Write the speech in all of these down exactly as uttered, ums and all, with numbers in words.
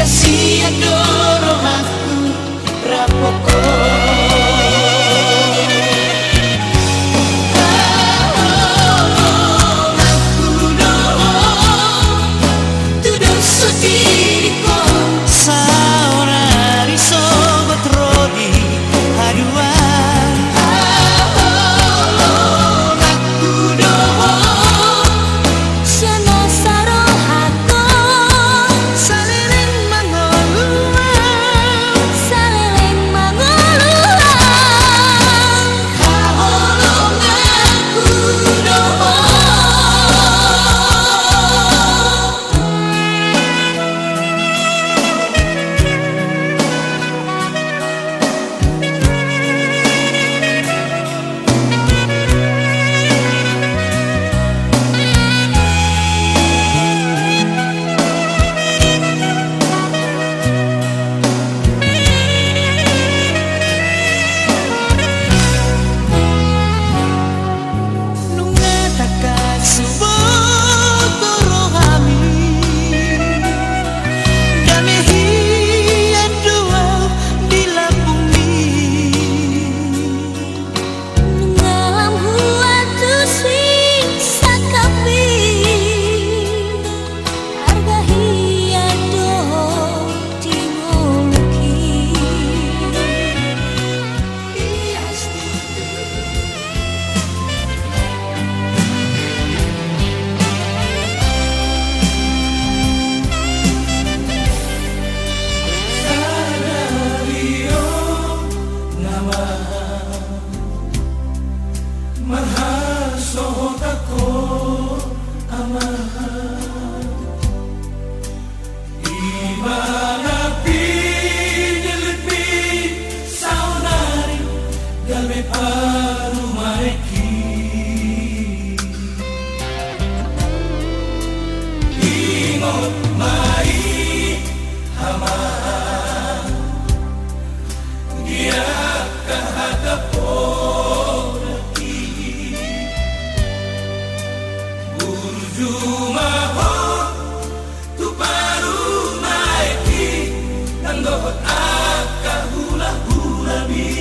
Sian do rohangku rap ho. Haholonganku do ho tu dos sotiri ho. Saonari sogot ro di haduan. Haholonganku do ho. Sian na sarohangkon. Saleleng mangoluan. Saleleng mangoluan. Haholonganku do ho. Nunga tangkas huboto rohami, dame hian do au di lambungmi. Nunga lam huantusi sangkapmi, arga hian do di ngolungki. Sadari on amang, marhasohotan ho amang. Ibana pinillit mi saonari gabe parumaenki. Ingot ma i amang, di angka hata poda i. Burju ma ho tu parumaenki, nang dohot angka hulahulami.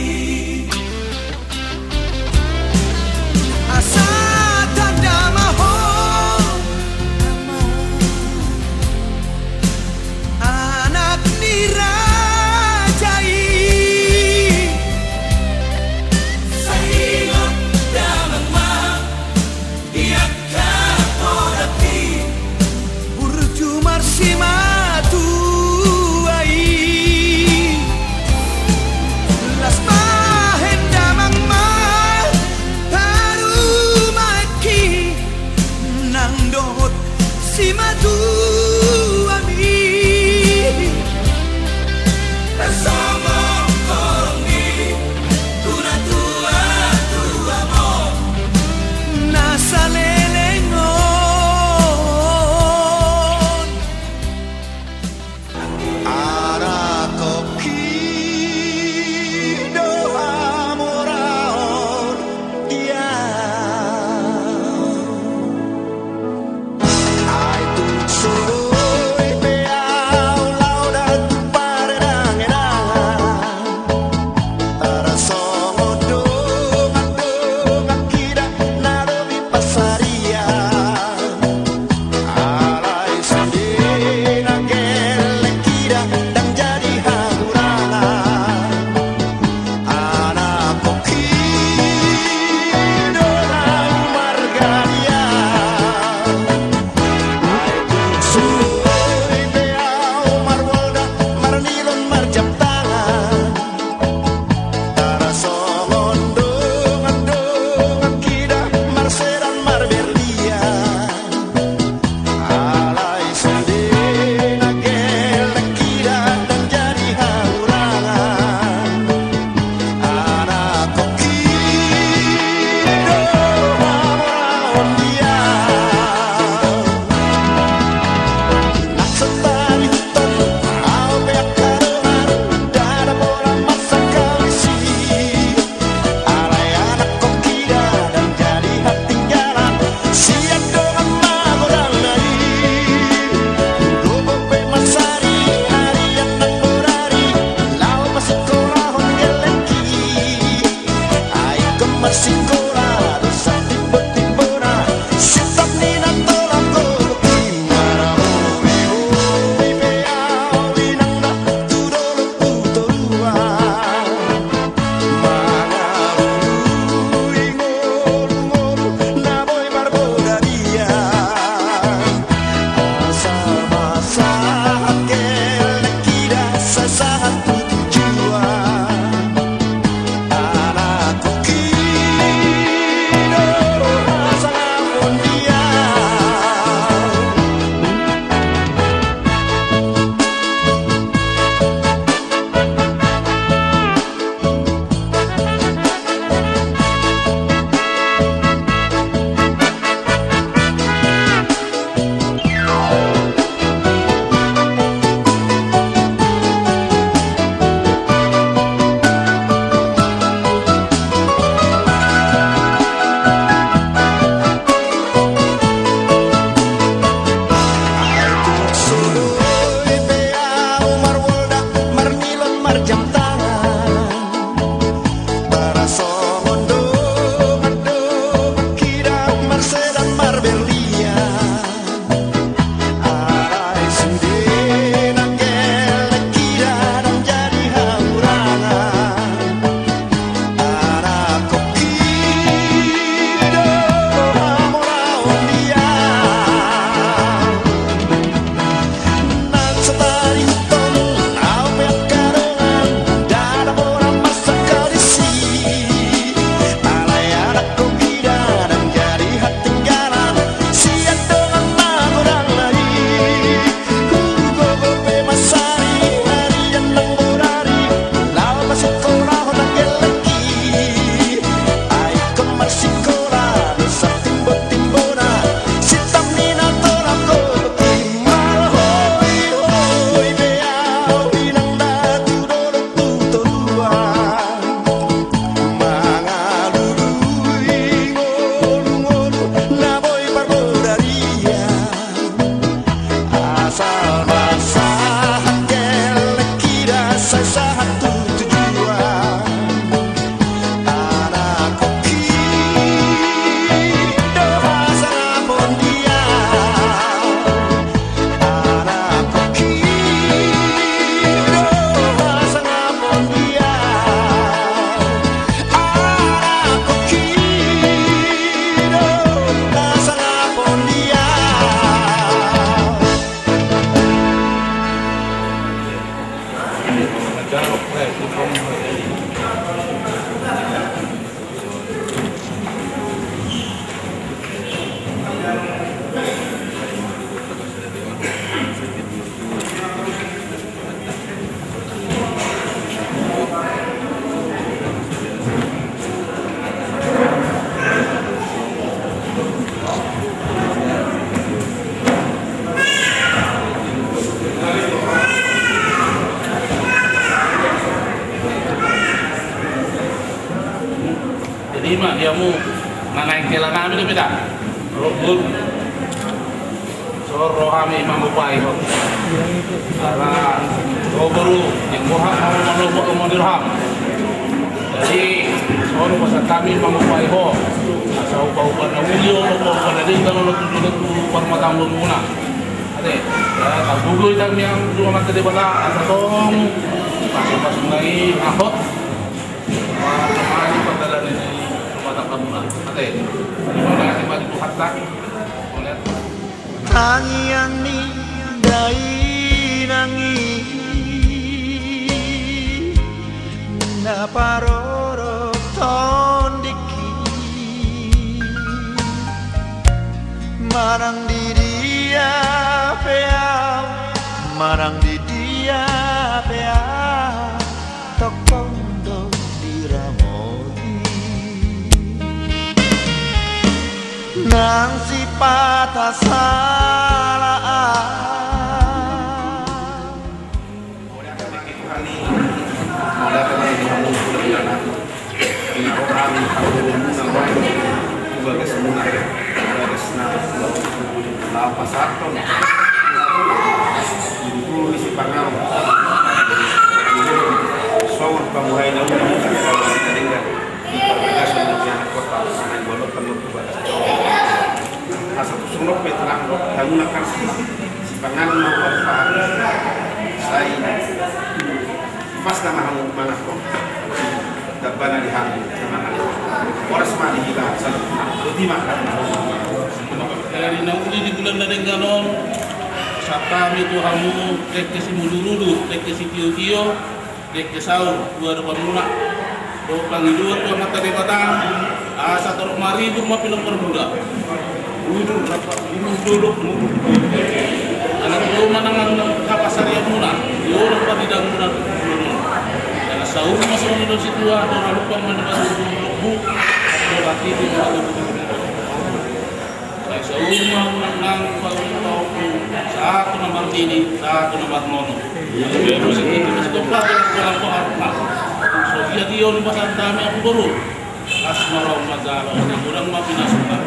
Di hamu na naeng hela nami dope da. Rohut. So ro hami mangupahi ho. Ala ho boru, yang boha mau manopo mau dirham. Jadi so ro pasahat hami mangupahi ho. Asa upa-upa na uli on, upa-upa na denggan on tu parmatamuna. Ate, ya, tarbugo hita miang tu Amanta Debata, asa tong pasu-pasu nai ahot. Mari pardalanan ni rumah tanggamuna. Ate, terima kasih bagi Tuhan tak. Tangiang ni dainang i na parorot tondingki. Manang di dia pe au, manang di dia pe au, tongtong do diramoti. Nang sipata sala au. Mauliate ma di hamu di roha ni parboruonmuna, tu bagasmuna, bagas na laho pasahathon. Di turu ni sipanganon. Songon pamuhai na uli na denggan. Di parbagasmuna di anak kota, na diboanonta tu bagas. Asa tu songon pe tenang do, hamu nangkin sipanganon na pasahat. Sai pas nama hamu mangan ho. Dambana di hamu, dambana di hamu. Horas ma di hita, salam. Boti ma. Ari na uli di bulan na denggan on, pasahat hami tu hamu, dengke simudur-udur, dengke sitio-tio, dengke saur tu adopanmuna. Dohot pangidoan tu Amanta Debata, asa torop maribur ma pilak parmuda. Udur rap udur dolok, udur dolok. Ala do manang hapas arianmuna, di onom pardidangmuna. Ala saur ma songon nidok ni situa, dora lupa manang udur dolok bu. Dora titi manang udur dolok. Sai saur ma unang nang pauli paoku, sahat tu na marnini, sahat tu na marnono. Ia muse titi muse topa tu na marnono. So dia dia ni pasahat hami amangboru. Asmara umazalo, na godang ma pinasuna.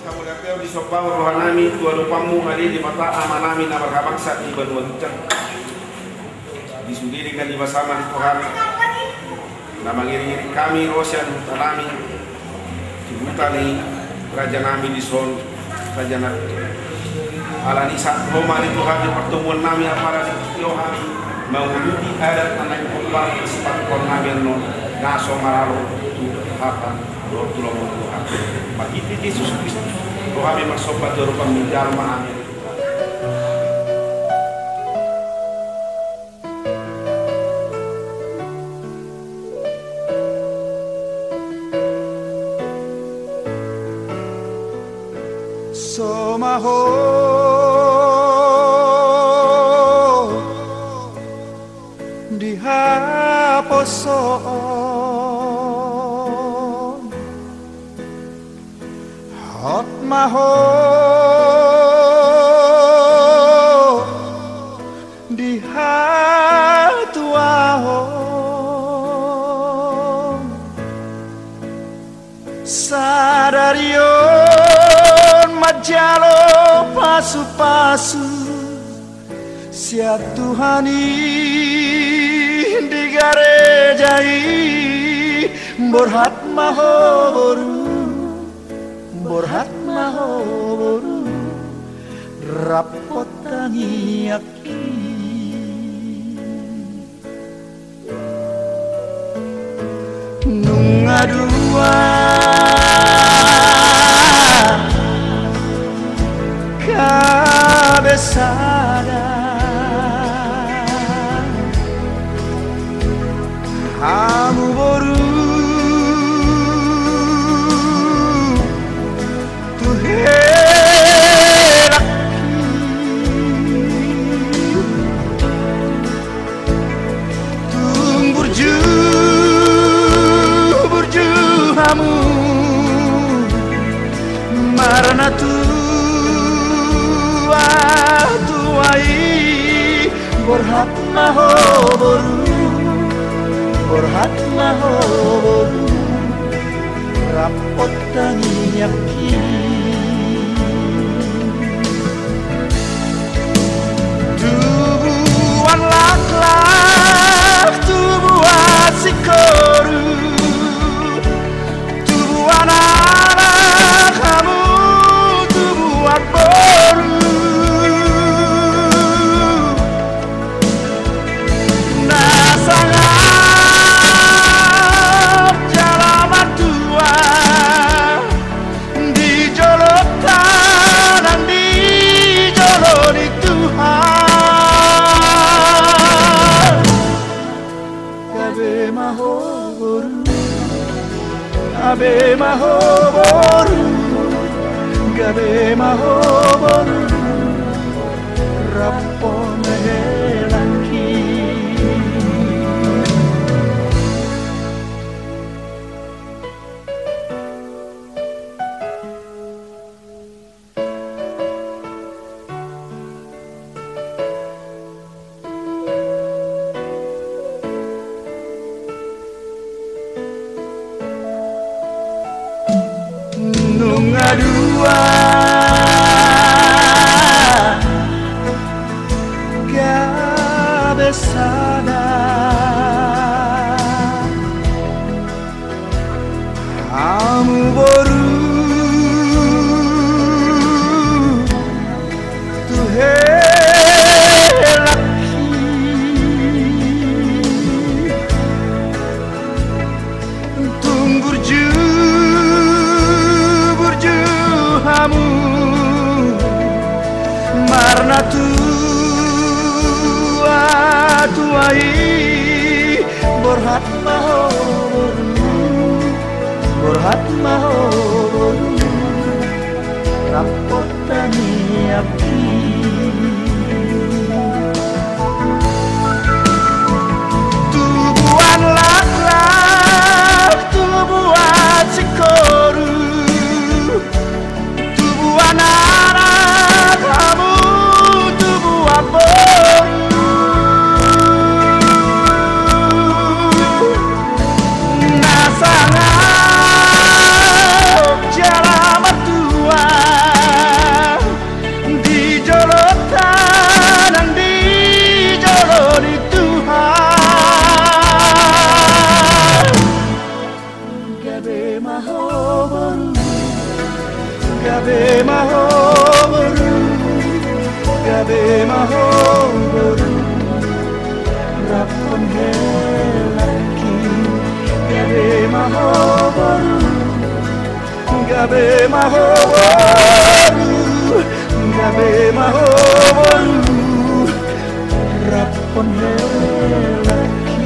Hamu na pe di somba roha nami tu adopanmu, ale Debata Ama nami na marhabangsa di banua ginjang. Di sude denggan ni basa ma di Tuhan na mangiring-iring hami ro sian huta nami tu huta ni raja nami dison, raja nami. Alani sahat Ho ma ale Tuhan di partomuan nami, apala di tio hami manguduti adat na naeng hombar sipanganon nami annon, na so maralo tu hata dohot tu lomo ni Tuhan. Marhite Jesus Kristus do hami marsomba tu adopanmu, jalo ma hami. So ma ho di haposoon, hot ma ho di hatuaon. Sadari on manjalo pasu-pasu sian Tuhan i di gareja i, borhat ma ho boru. Borhat ma ho boru, rap tangiangki. Nunga dua gabe sada hamu boru tu helangki. Tung burju, burju hamu marnatua-tua i. Borhat ma ho boru, borhat ma ho boru, rap tangiangki. Tubuan laklak, tubuan singkoru, tubuan anak hamu, tubuan boru. Na sangap jala martua di jolonta nang di jolo ni Tuhan. Gabe ma ho boru, gabe ma ho boru, gabe ma ho boru, rap helangki. Nunga dua gabe sada hamu boru tu helangki. Tung burju, burju hamu marnatua-tua i. Borhat ma ho boru, borhat ma ho boru, rap tangiangki. Tubuan laklak, tubuan singkoru, tubuan anak hamu, tubuan boru. Na sangap jala martua di jolonta nang di jolo ni Tuhan. Gabe ma ho boru, gabe ma ho boru, gabe ma ho boru, rap helangki. Gabe ma ho boru, gabe ma ho boru, gabe ma ho boru, rap helangki.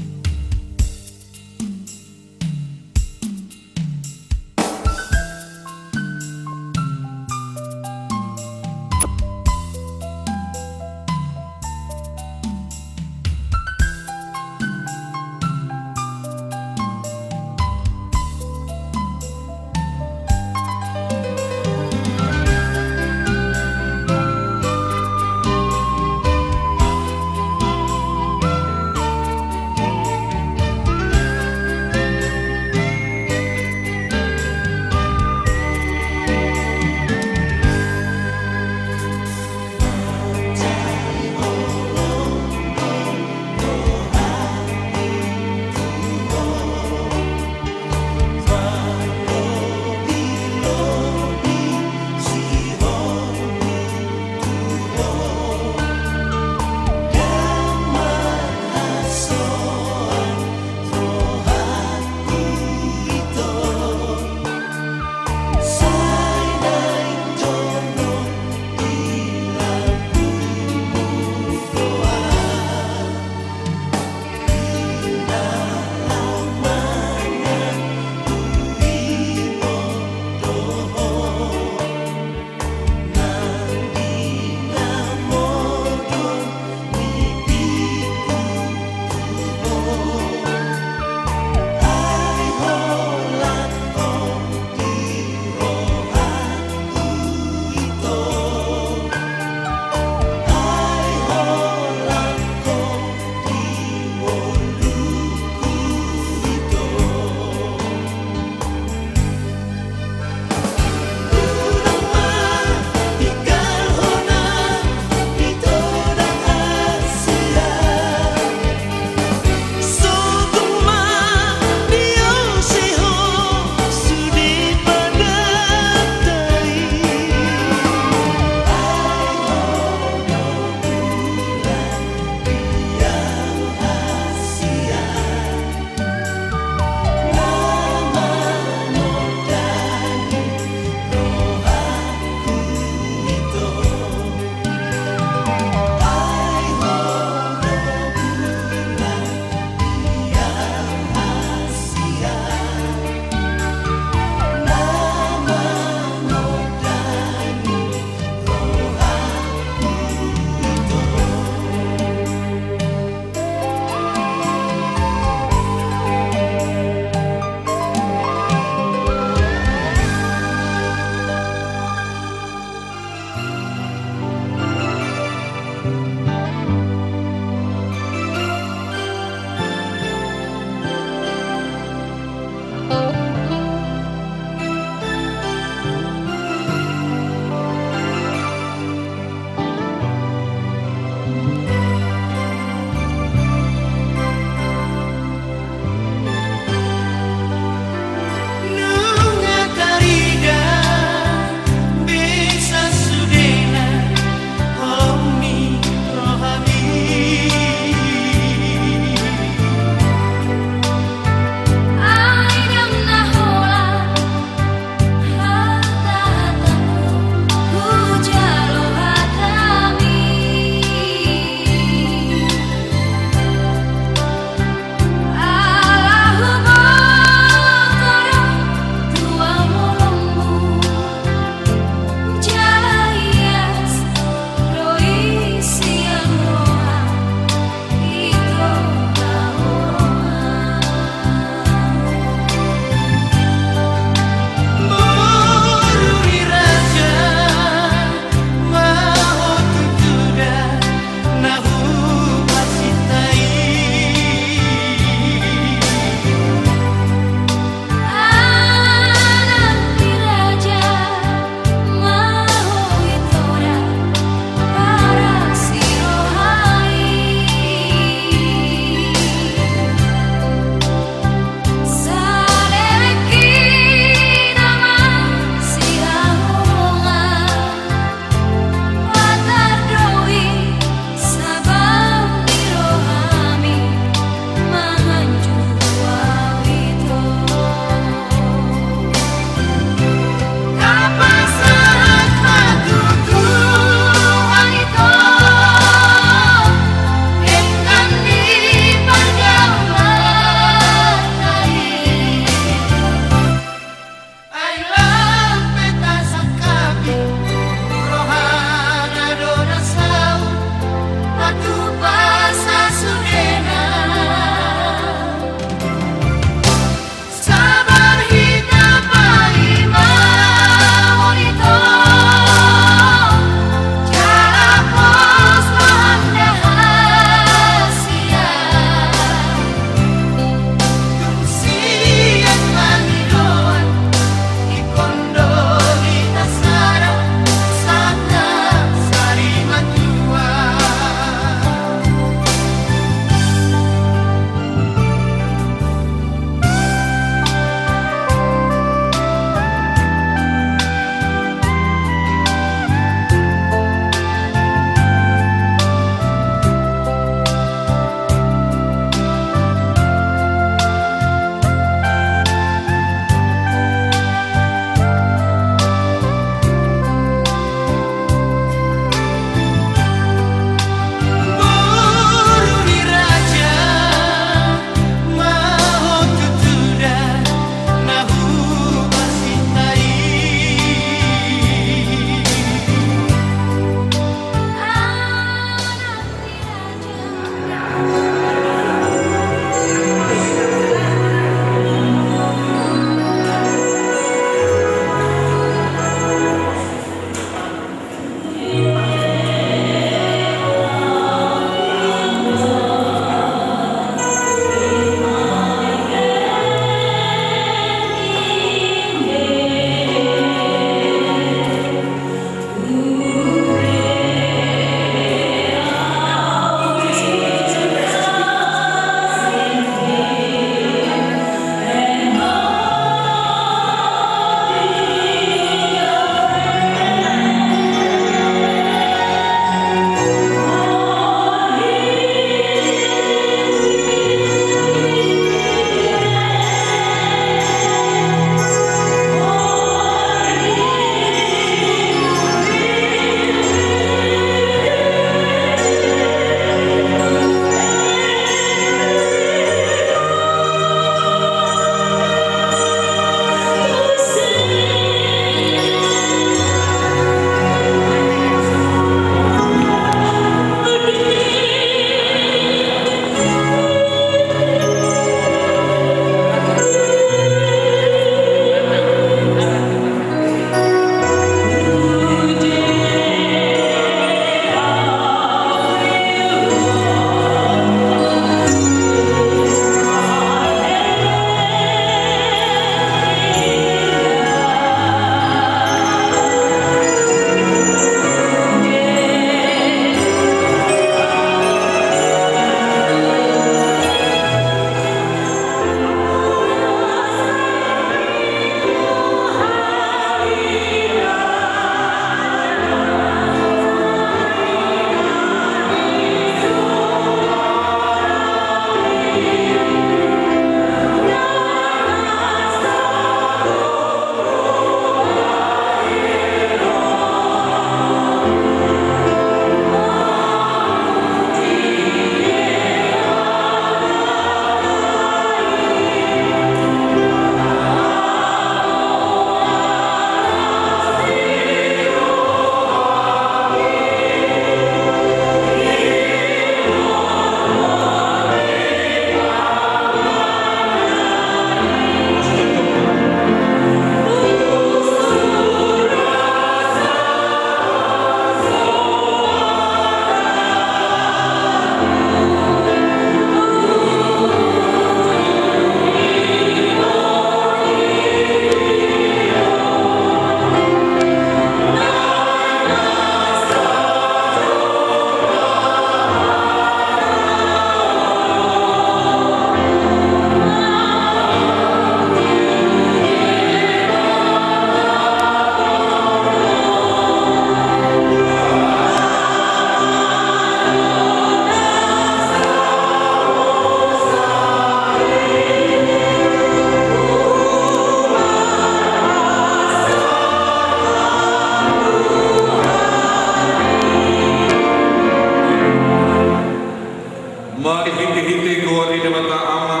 Marhitehite goar ni Debata Ama,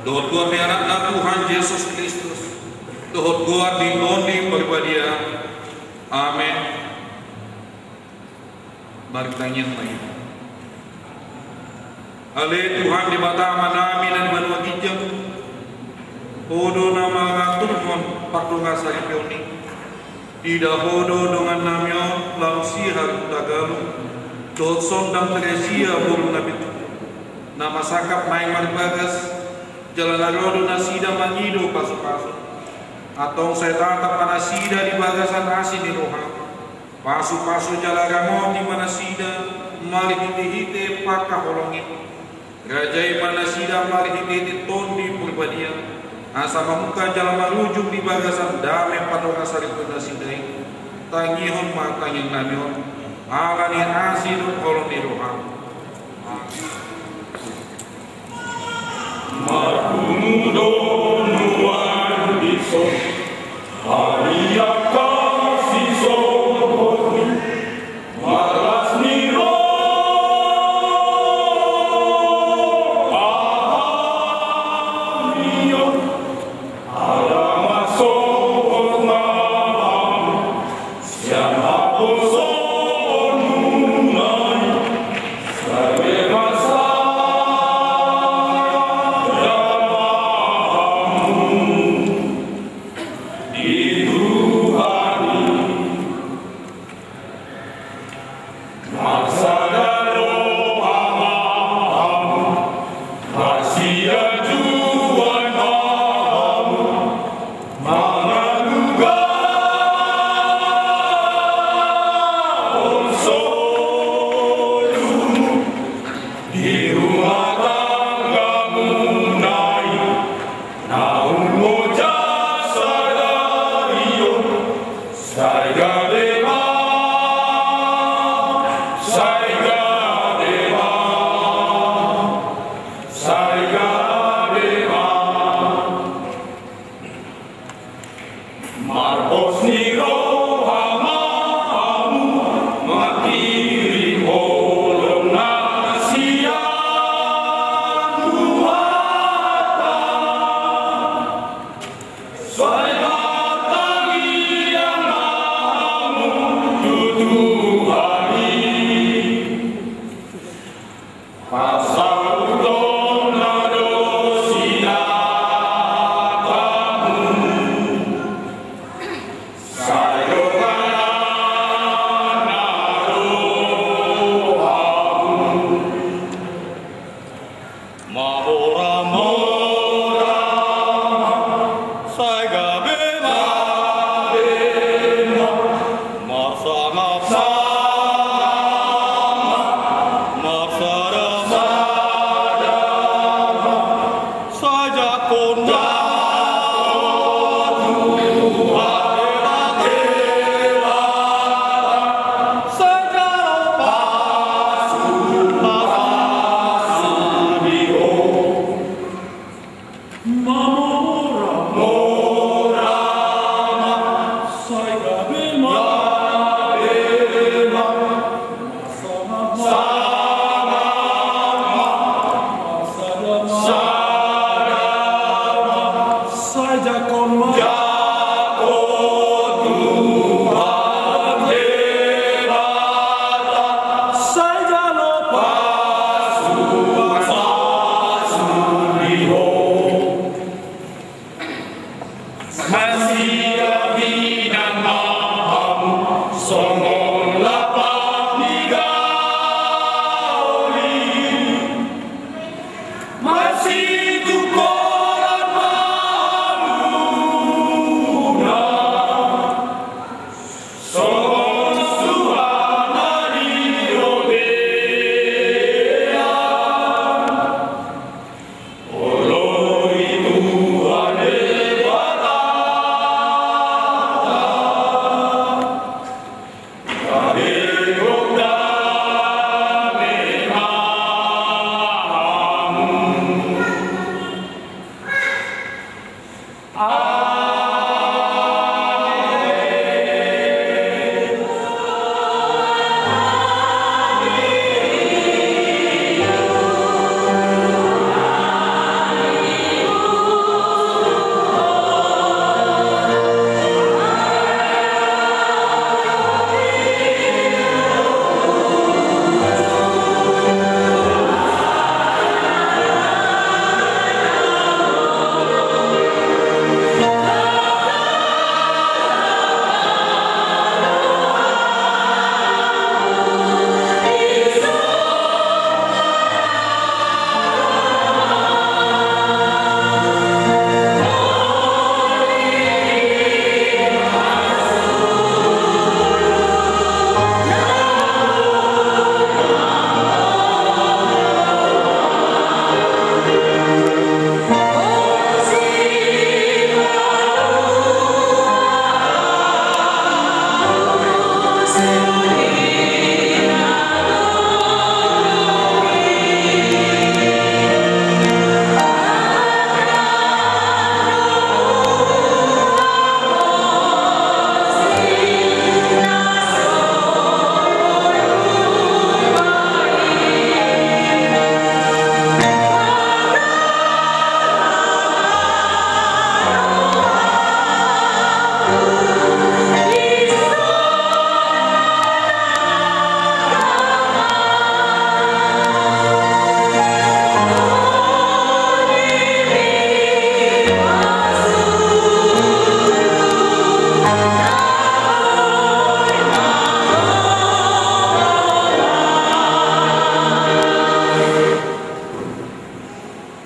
dohot goar ni Anakna Tuhan Jesus Kristus, dohot goar ni Tondi Parbadia. Amen. Martangiang ma hita. Ale Tuhan Debata Amanami na di banua ginjang, Ho do na mangaturhon pardongansaripeon i. Ida Ho do dongannami on laos sian hatuatua, dohot sonang tu Eklesia boru na pintor, na masangkap naeng marbagas, jala na ro do nasida mangido pasupasu. Antong sai tatap ma nasida di bagasan asi ni roha. Pasupasu jala ramoti ma nasida marhitehite pangkaholongi. Rajai ma nasida marhitehite Tondi Parbadia, asa mamungka jala marujung di bagasan dame pardongansaripeon nasida i. Tangihon ma tangiangnami on, ala ni asi dohot holong ni roham. Amen. Marpungu do nuaeng dison, haliangkon sisogot ni, marlas ni roha hami on, ala marsogot ma hami sian haposoonmuna i, sai be marsada ma hamu di Tuhan i. Marsada roha ma hamu, marsianjuan ma hamu, mangalugahon solumu di rumah tanggamuna i, naung oja sadari on, sai gabe ma, sai gabe ma, sai gabe ma. Marpos ni roha ma hamu, mangkirim holong na sian Tuhanta. Sai martangiang ma hamu tu Tuhan i. Pasautonna do sian hamu, sai dongananna do hamu. Mamora-mora ma, sai gabe ma, gabe ma. Marsangap-sangap ma, marsada-sada ma, sajakonna tu hela-hela, saja pasu-pasu di ho.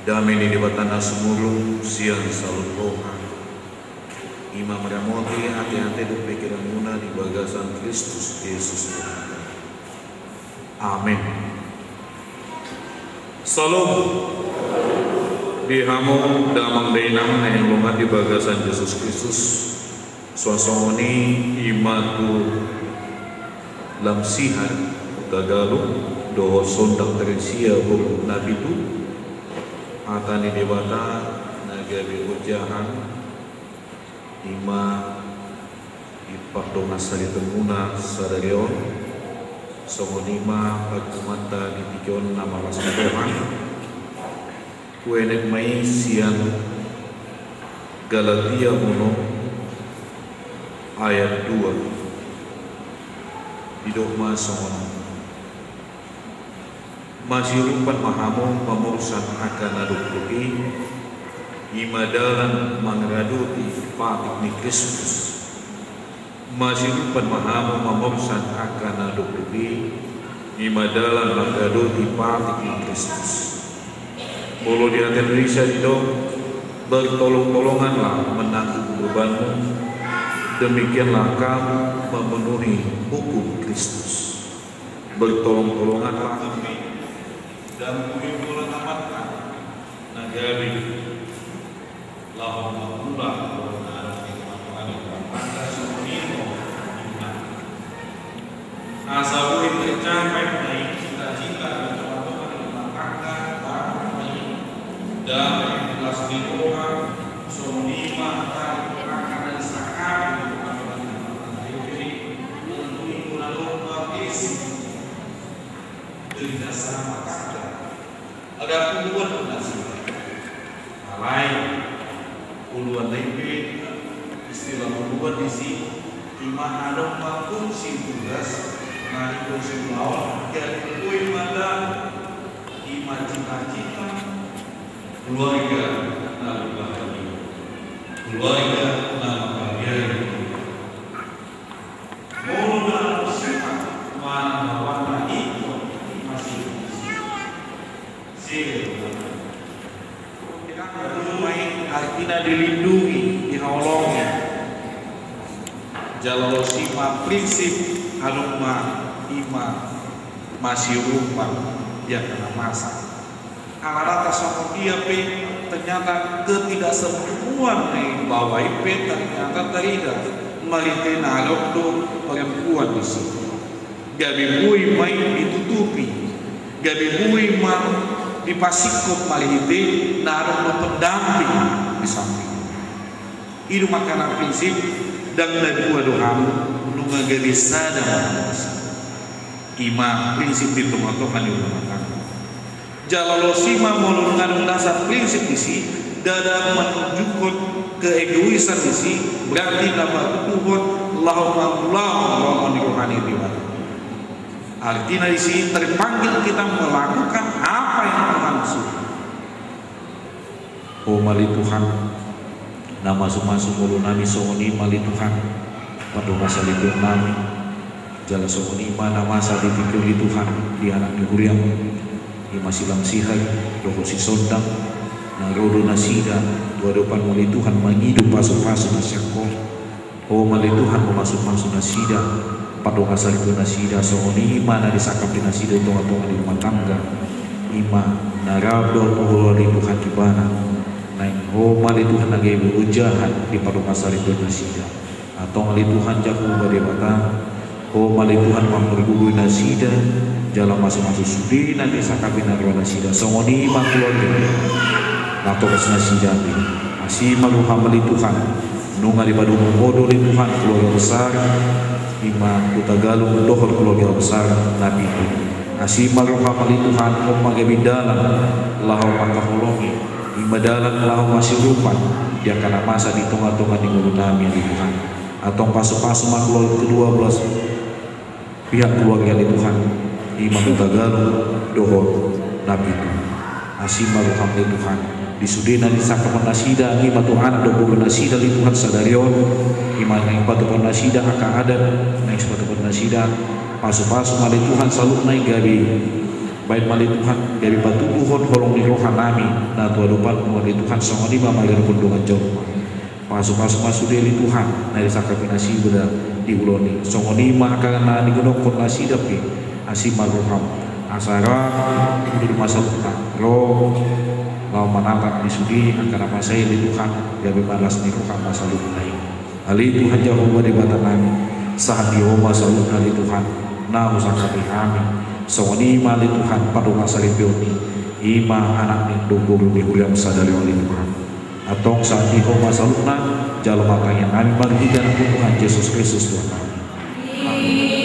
Dame ni Debata na sumurung sian saluhut roha, i ma maramoti ateate dohot pikiranmuna di bagasan Kristus Jesus Tuhanta. Amen. Syalom. Di hamu damang dainang na hinaholongan di bagasan Jesus Kristus. Suang songon i, i ma tu Lamsihat, Hutagalung, dohot Sondang Teresia boru na pitu, hata ni Debata na gabe ojahan, i ma di pardongansaripeonmuna sadari on, songon i ma pangumanta di tingki on na marlas ni roha. Huenet ma i sian Galatia onom ayat dua. Didok ma songon on: Masiurupan ma hamu mamorsan angka na dokdok i, i ma dalan mangaradoti patik ni Kristus. Masiurupan ma hamu mamorsan angka na dokdok i, i ma dalan mangaradoti patik ni Kristus. Molo di hata Indonesia didok, bertolong-tolonganlah menanggung bebanmu, demikianlah kamu memenuhi hukum Kristus. Bertolong-tolonganlah. Dan mungkin bola tamatkan na gabe laho mangula. Asa boi tercapai na i cita-cita di tonga-tonga ni rumah tangga, baru ma i dame, las ni roha, songon i ma tali angka na disangkapi di tonga-tonga ni rumah tangga i. Tentu i na dompak isi. Kerja sama tangga. Ada puluhan donasi. Alai puluhan na i pe, istilah puluhan disi, i ma adong ma fungsi tugas na dipungsi ulaon, jadi boi ma dame, i ma cita-cita keluarga na berbahagia, keluarga na manghargai. Molo na sifat manang bawaan na ingkon masih. Artina dilindungi, dihaholongi. Jala losi ma prinsip adong ma i ma masiurupan di angka na masa. Ala rata songon dia pe, ternyata ketidaksempurnaan ni baoa i pe ternyata tarida marhite na adong do perempuan disi. Gabe boi ma i ditutupi, gabe boi ma dipasingkop marhite na adong do pendamping di samping. I do ma angka na prinsip, ndang na dua do hamu, nunga gabe sada ma hamu. I ma prinsip di tonga-tonga ni rumah tangga. Jala losi ma molo nunga adong nasa prinsip disi, ndada menunjukkon keegoisan disi, berarti na martutuhon laho mangulahon lomo ni roha ni Debata. Artina disi terpanggil kita melakukan apa yang Tuhan suruh. Ho ma ale Tuhan, na masu-masu ngolunami, songon i ma ale Tuhan pardongansaripeonnami. Jala songon i ma na masa di tingki on ale Tuhan, di anak ni huriaM, i ma si Lamsihat dohot si Sondang, na ro do nasida tu adopanMu ale Tuhan mangido pasu-pasu na sian Ho. Ho ma ale Tuhan mamasu-masu nasida, pardongansaripeon nasida, songon i ma na disangkap ni nasida di tonga-tonga ni rumah tangga. I ma na rap dohot ale Tuhan Ibana. Naeng Ho ma ale Tuhan na gabe ojahan di pardongansaripeon nasida. Antong ale Tuhan Jahowa Debata, Ho ma ale Tuhan mampargogoi nasida, jala masu-masu sude na disangkapi na ro nasida, songon i ma keluarga na tongtong nasida be. Asi ma rohaM ale Tuhan, nunga dipadomu Ho do ale Tuhan keluarga besar, i ma Hutagalung dohot keluarga besar na pitu. Asi ma rohaM ale Tuhan, Ho ma gabe dalan laho mangkaholongi, i ma dalan laho masiurupan di angka na masa di tonga-tonga ni ngolunami ale Tuhan. Antong pasu-pasu ma keluarga kedua belas pihak keluarga ale Tuhan, i ma Hutagalung dohot na pitu. Asi ma rohaM ale Tuhan, di sude na disangkap nasida, i ma tu anak dohot boru nasida ale Tuhan sadari on, i ma naeng patupahon nasida angka adat, naeng sipatupahon nasida, pasu-pasu ma ale Tuhan saluhutna i gabe Baen ma ale Tuhan, gabe patuduhon holong ni rohanami na tu adopanMu ale Tuhan, songon i ma mangalehon dongan jolma. Pasupasu ma sude ale Tuhan, na disangkapi nasida di ulaon i. Songon i ma angka na nigonophon nasida pe, asi ma rohaM. Asa ra, udur ma saluhutna, ro, laho manatap di sude angka na mansai ale Tuhan, gabe marlas ni roha ma saluhutna i. Ale Tuhan Jahowa Debatanami, sahat di Ho ma saluhutna ale Tuhan, na husangkapi hami. Songon i ma ale Tuhan, pandongan saripeon i, i ma anak ni dohot boru ni huriaM sadari on ale Tuhan. Antong sahat di Ho ma saluhutna, jalo ma tangiangnami marhite AnakMu Tuhan Jesus Kristus Tuhannami. Amin.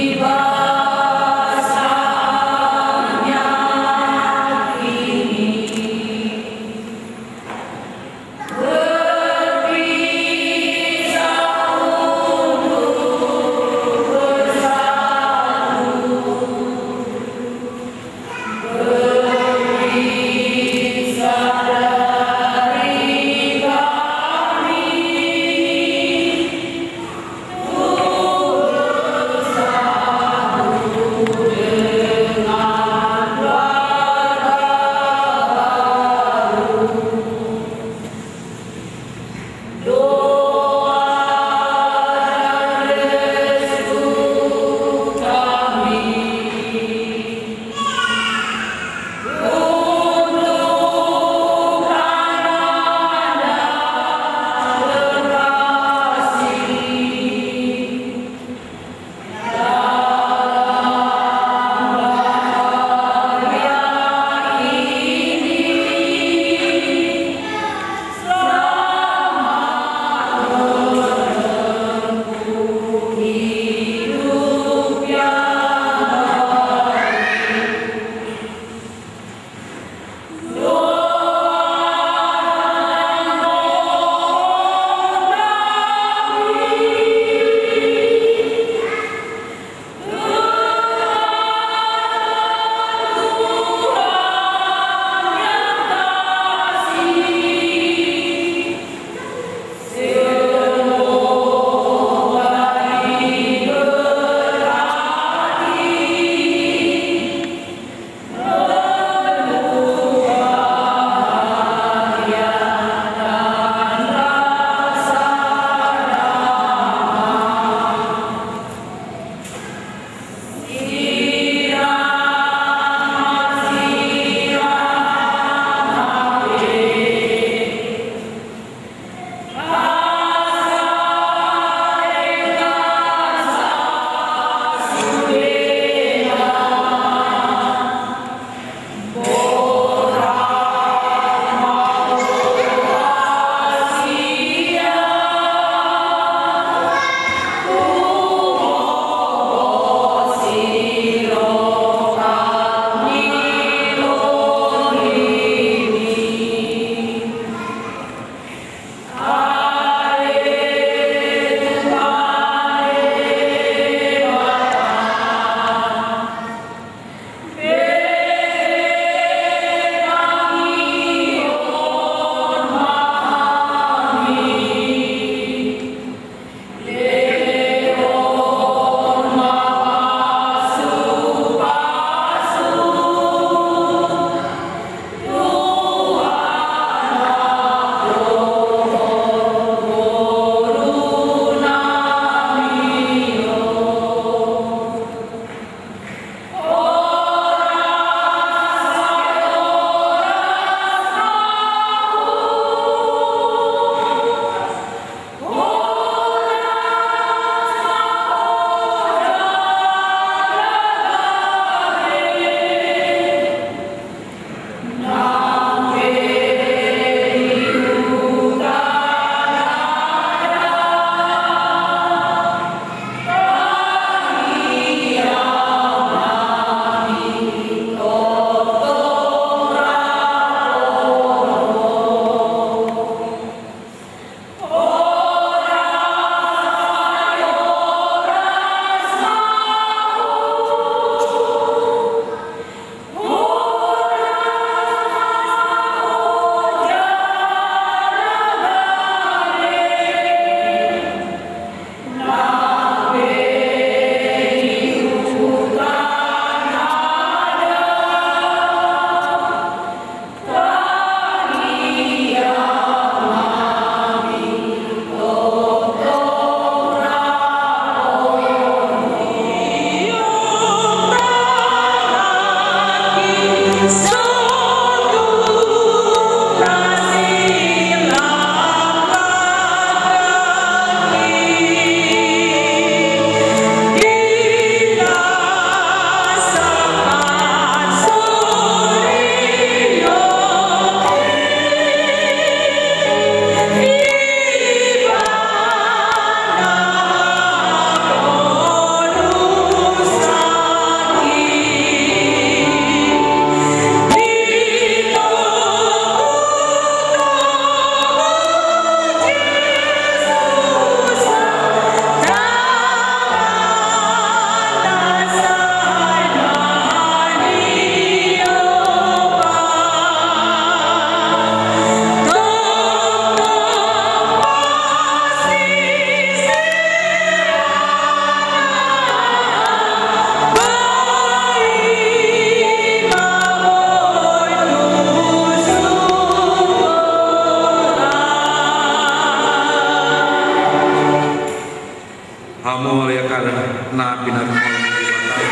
Pinarmol ni Debata.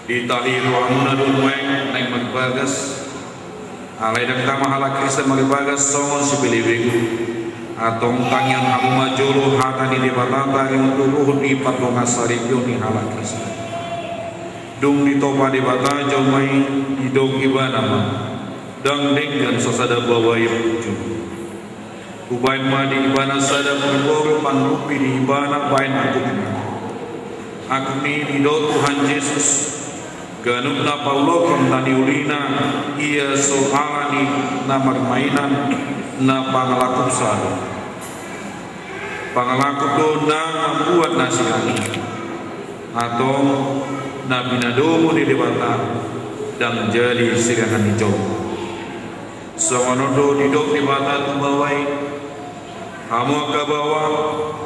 Ditahi rohamuna do nuaeng naeng marbagas. Alai ndang tama halak Kristen marbagas songon sibelebegu. Antong tangihon hamu ma jolo hata ni Debata taringot tu ruhut ni pardongansaripeon ni halak Kristen. Dung ditopa Debata jolma i, didok Ibana ma, ndang denggan sasada bawai punjung. Hubaen ma di Ibana sada boruboru, pangurupi di Ibana baen angkupna. Angkup ni i didok Tuhan Jesus, ganup na paulakon na niulina, ia so ala ni na marmainan, na pangalakup sa do. Pangalakup do na mambuat na sirang i. Antong na pinadomu ni Debata ndang jadi sirangan ni jolma. Songon on do didok Debata tu bawai. Hamu angka baoa,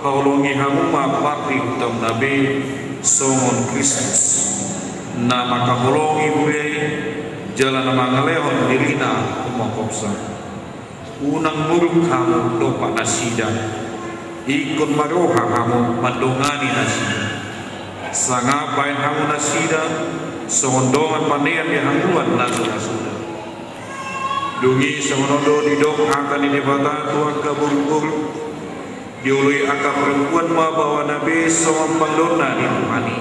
haholongi hamu ma pardihutamuna be songon Kristus, na mangkaholongi huria i, jala na mangalehon dirina humongkopsa. Unang muruk hamu dompak nasida. Ingkon ma roha hamu mandongani nasida. Sangap baen hamu nasida songon dongan panean di hangoluan na so ra suda. Dung i songon on do didok hata ni Debata tu angka boruboru. Dioloi angka parompuan ma baoana be songon pangidoonna di Tuhan i.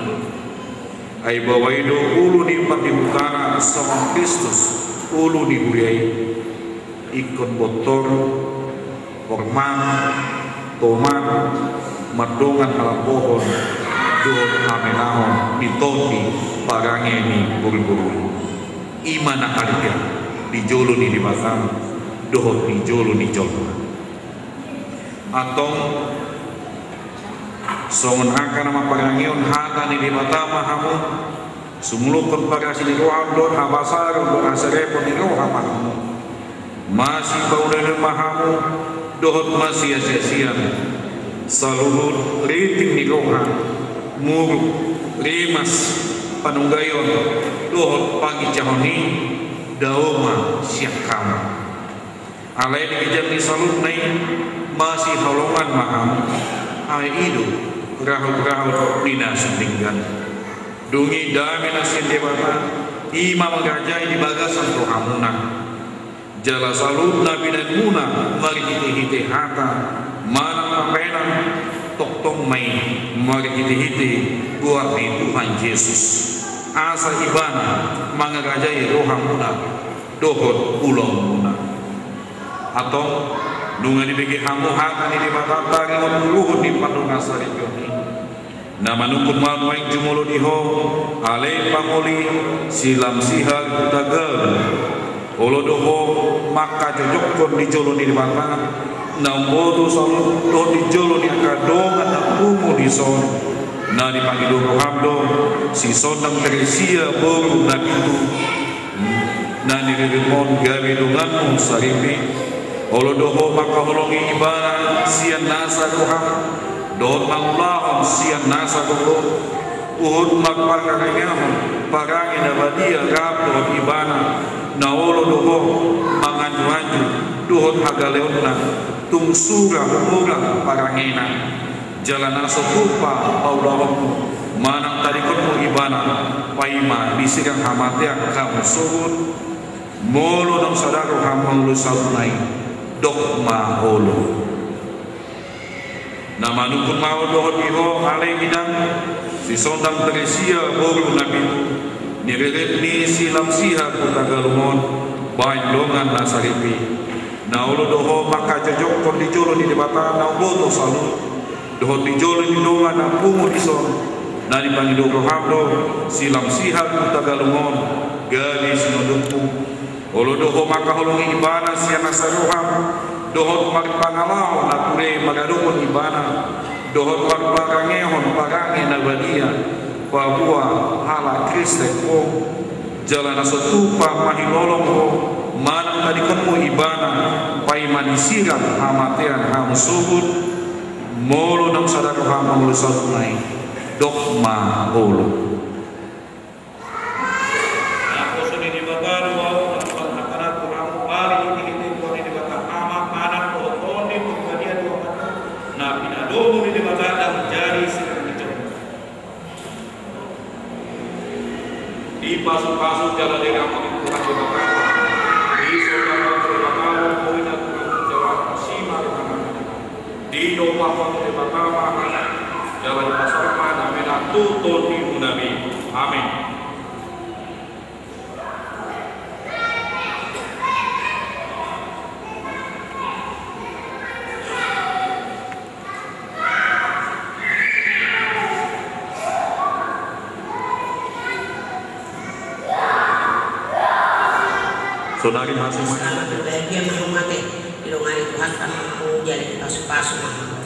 Ai baoa i do ulu ni pardihutaan songon Kristus ulu ni huria i. Ingkon bontor, hormat, toman, mardongan halambohon dohot hamenahon di tondi parange ni boruboru i. I ma na arga di jolo ni Debata dohot di jolo ni jolma. Antong songon angka na mamparangehon hata ni Debata ma hamu, sumulukkon parasi ni roha dohot habasaron dohot hasarepon ni roha ma hamu. Masipauneuneun ma hamu dohot masiasiasian. Saluhut rinting ni roha, muruk, rimas, panunggaion dohot panginjahon i, dao ma sian hamu. Alai di ginjang ni saluhutna i, masihaholongan ma hamu. Ai i do rahutrahut ni na sundinggan. Dung i dame na sian Debata, i ma mangarajai di bagasan rohamuna. Jala saluhut na pinaenmuna marhitehite hata manang pambahenan, tongtong ma i marhitehite goar ni Tuhan Jesus, asa Ibana mangarajai rohamuna dohot ulaonmuna. Antong, nunga dibege hamu hata ni Debata taringot tu ruhut ni pardongansaripeon i. Na manungkun ma nuaeng jumolo di ho, ale pangoli, silam sihar huta Galuh. Olo do ho mangkajojokkon di jolo ni Debata na umboto saluhut dohot di jolo ni angka dongan na pungu dison. Na dipangido roham do si Sondang Teresia boru Napitu, na niriritmon gabe donganmu saripe. Olo do ho mangkaholongi ibana sian nasa roham dohot mangulahon sian nasa gogo, huhut marpangarangehon parange na badia rap dohot ibana. Na olo do ho manganjuanju dohot hagaleonna, tung sura humurang parangena. Jala na so tupa paulahonmu manang tadingkonmu ibana, paima disirang hamatean hamu sogot. Molo naung sada roham mangolu sautna i, dok ma olo. Na manungkun ma dohot di ho, ale inang, si Sondang Teresia boru Napitu, niriritmi silam sihar huta Galuh on, baen dongan na saripe. Na olo do ho mangkajojokkon di jolo ni Debata na umboto saluhut dohot di jolo ni dongan na pungu dison. Na dipangido roham do silam sihar huta Galuh on gabe sinondukmu. Olo do ho mangkaholongi ibana sian nasa roham dohot marpangalaho na ture maradophon ibana, dohot marparangehon parange na badia paboa halak Kristen ho. Jala na so tupa mahilolong ho manang tadingkonmu ibana, paima disirang hamatean hamu sogot. Molo naung sada roham mangolu sautna i, dok ma olo. Naposo ni Debata do ahu, na tumpang hatana tu hamu marhitehite goar ni Debata Ama, Anak dohot Tondi Porbadia, dua ma na pinadomu ni Debata ndang jadi sirangan ni jolma. Pasu jala denggan ma Tuhan Debata. Di so jala Debata, poina Tuhan jala sima Debata. Di do pasu Debata ma, jala di pasal ma, damena tu tondi munami. Amin. Saudari masing-masing. Selamat berbahagia ma hamu ate, dilongani Tuhan ma hamu, jala dipasupasu ma hamu.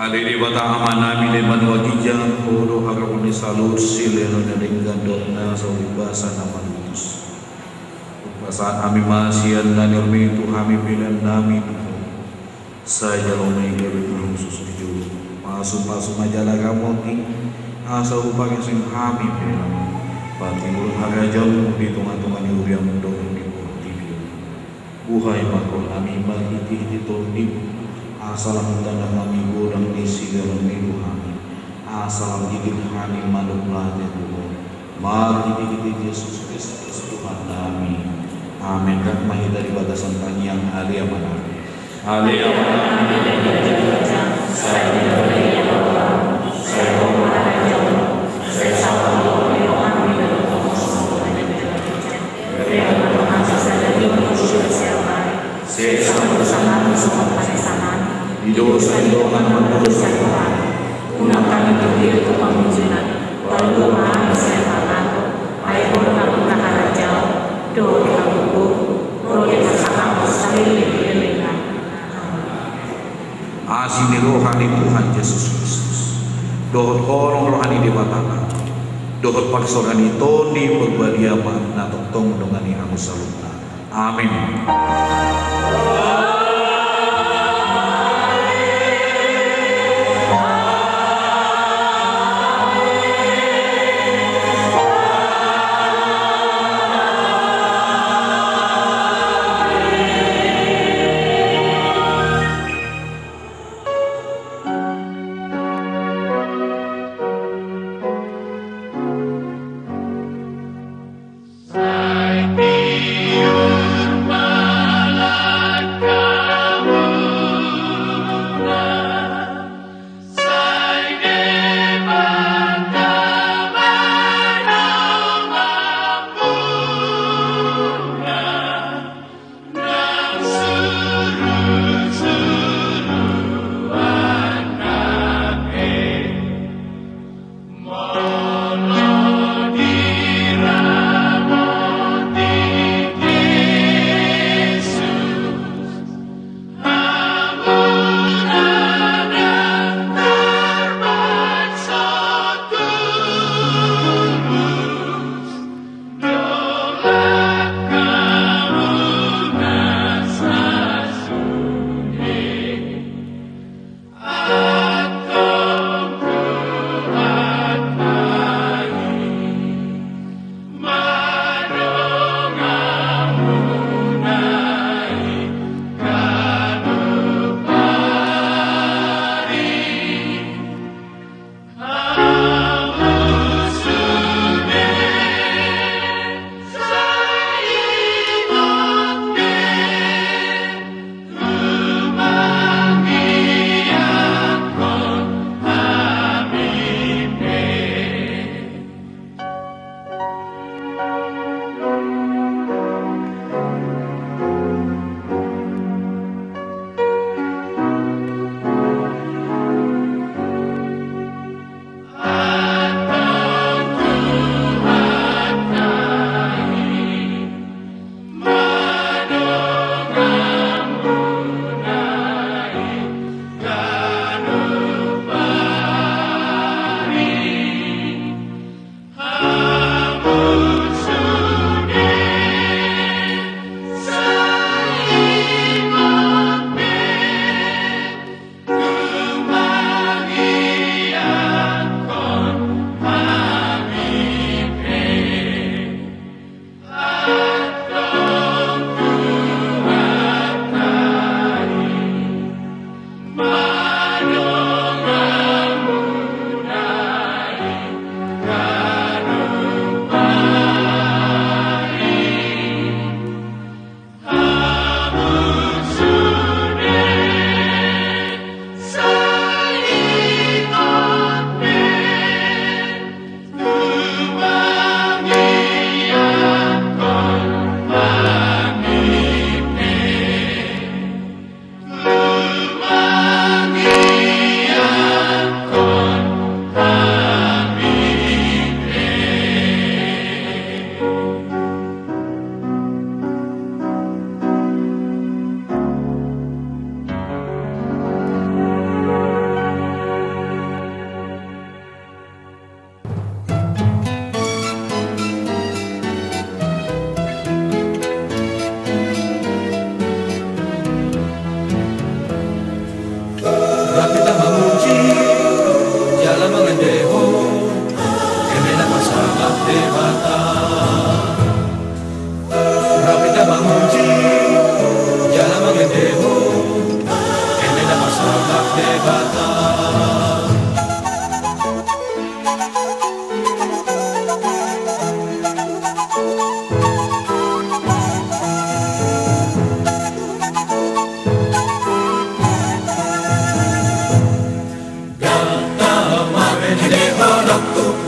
Ale Debata Amanami na di banua ginjang, Ho do haroro ni saluhut silehon na denggan dohot na saur matua na mamutus. Hupasahat hami ma sian na niremehon tu hami pelean nami tu Ho. Sai jalo ma i gabe na hushus di jolo, pasupasu ma jala ramoti, asa hupagasing hami pe Amang, patimbul harajaonmu di tongatonga ni huriaM dohot di portibi on. Buhai ma rohanami marhitehite TondiM, asa lam tanda hami godang ni sigaran ni rohaM, asa lam gigir hami mandok mate tu Ho, marhitehite Jesus Kristus Tuhannami. Amen. Rap ma hita di bagasan tangiang. Ale Amanami. Ale Amanami, sai dibege harajaonMu, sai ro ma harajaonMu, sai saut ma rohaM di banua tonga on songon na di banua tonga. Bere ma tu hami sadari on hangoluan siapari. Sesa ma dosanami songon panesanami di dosa ni dongan na mandosa di hami. Unang hami togihon tu pangunjunan, palua ma hami sian pangago, ai Ho do nampuna harajaon dohot hagogoon dohot hasangapon saleleng ni lelengna. Amen. Asi ni roha ni Tuhan Jesus Kristus, dohot holong ni roha ni Debata, dohot parsaoran ni Tondi Parbadia ma na tongtong dongani hamu saluhutna. Amen.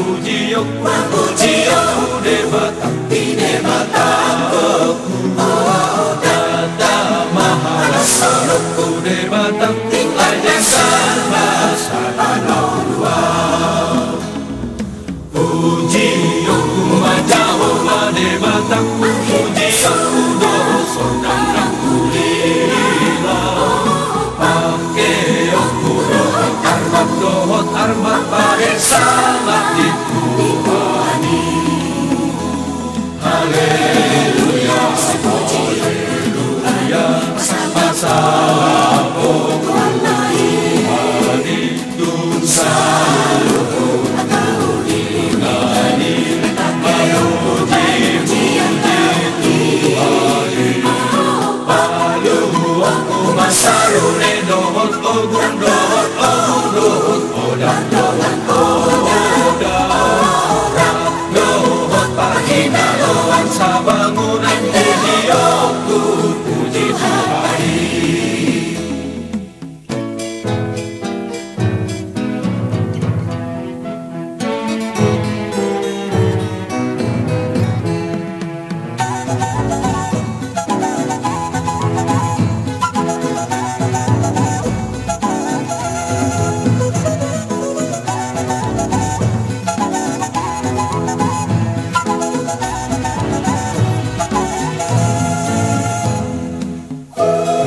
Pujion, pujion tu Debata, di Debata, oh, oh, oh, Debata, mahalas, oh, tu Debata, ai denggan ma sada na uluan. Pujion tu Jahowa Debata, pujion tu dohot sonang na hulila. Pangkeonku dohot armat, dohot armat bahen sangap di Tuhan i. Haleluya, haleluya, pasal Tuhan i. Dung saluhut angka na uli, na uli, pamuji-muji Tuhan i. Paluahon ma saluhutna dohot ogung, dohot ogung, dohot odang, dohot odang, dohot parhinaloan sabangunan, pujion tu, puji Tuhan i.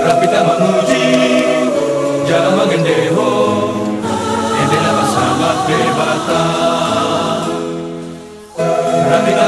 Rap hita mamuji jala mangendehon ende na marsangap Debata. Rap hita